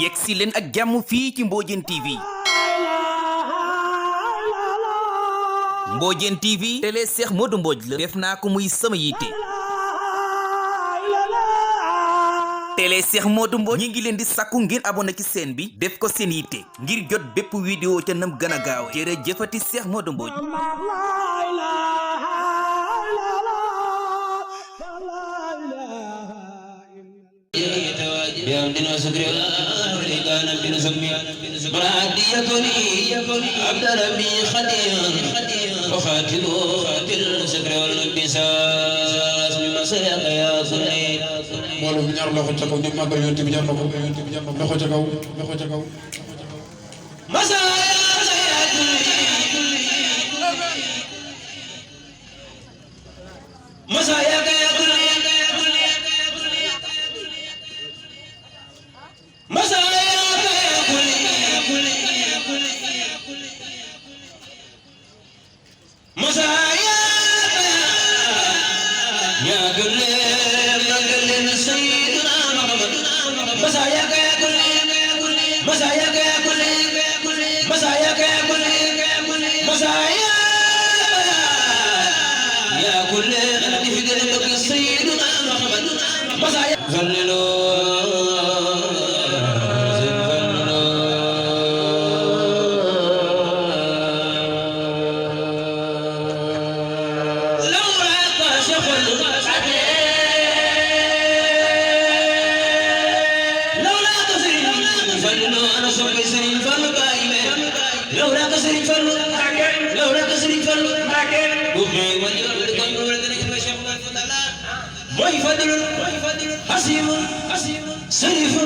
yegsi leen ak jàmm fii ci Mbodiène TV. Mbodiène TV télé Cheikh Modou Mbodj la def naa ko muy sama yitte. télé Cheikh Modou Mbodj ñi ngi leen di sàkku ngir abonné ci chaîne bi def ko seen yitte ngir jot bépp vidéo ca nam gën a gaaw jërëjëfati Cheikh Modou Mbodj. بأمدنا سكري ولكان بن سمي مرادي يكوني عبد ربي خديم وخاتلو خاتل سكري والنبساس بما سيق يا سنين mbooloo bi ñaar loxo ca kaw di màggal yonent bi ñaar loxo ca kaw loxo ca kaw حسيم سريف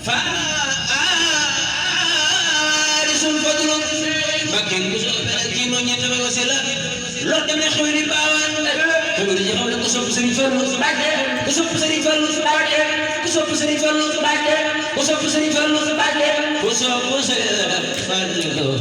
فارس فضل مكن كينو نيتا وسلا لو دم خيري باوان خيري جاو لك سوف سري فلو كسوف سري فلو كسوف سري فلو كسوف سري فلو كسوف سري فلو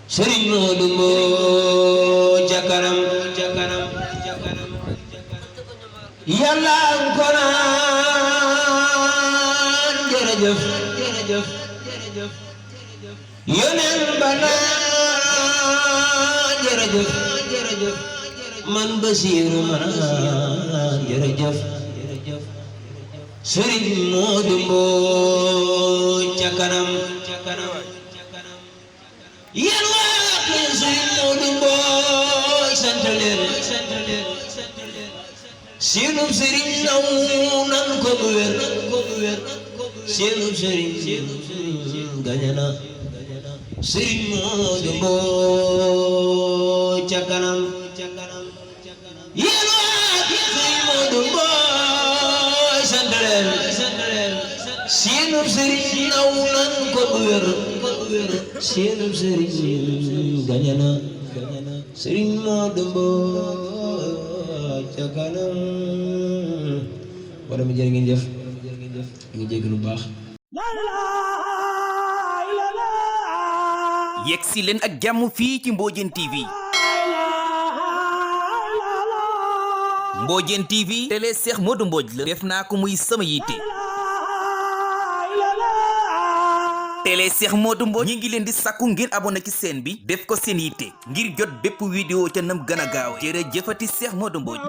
Serigne Modou Mbodj ca kanam Yàlla ko naan jërëjëf Yonent ba naan jërëjëf man Basiru ma naan jërëjëf Serigne Modou Mbodj ca kanam yéen waa kër Serigne Modou Mbodj sant leen seenub Serigne naw nan ko bu wér seenub Serigne gañe na Serigne Modou Mbodj ca kanam yéen waa kër Serigne Modou Mbodj sant leen seenub sëriñ naw nan ko bu wér seenub sëriñ gañe na sëriñ Modou Mbodj ca kanam wala mi jërë ngeen jëf ñu jégg lu baax yegg si leen ak jàmm fii ci Mbodiène TV Mbodiène TV télé Cheikh Modou Mbodj la def naa ko muy sama yitte télé Cheikh Modou Mbodj ñi ngi leen di sakku ngeen abonné ci chaîne bi def ko seen yitte ngir jot bépp vidéo ca nam gën a gaaw jërëjëfati Cheikh Modou Mbodj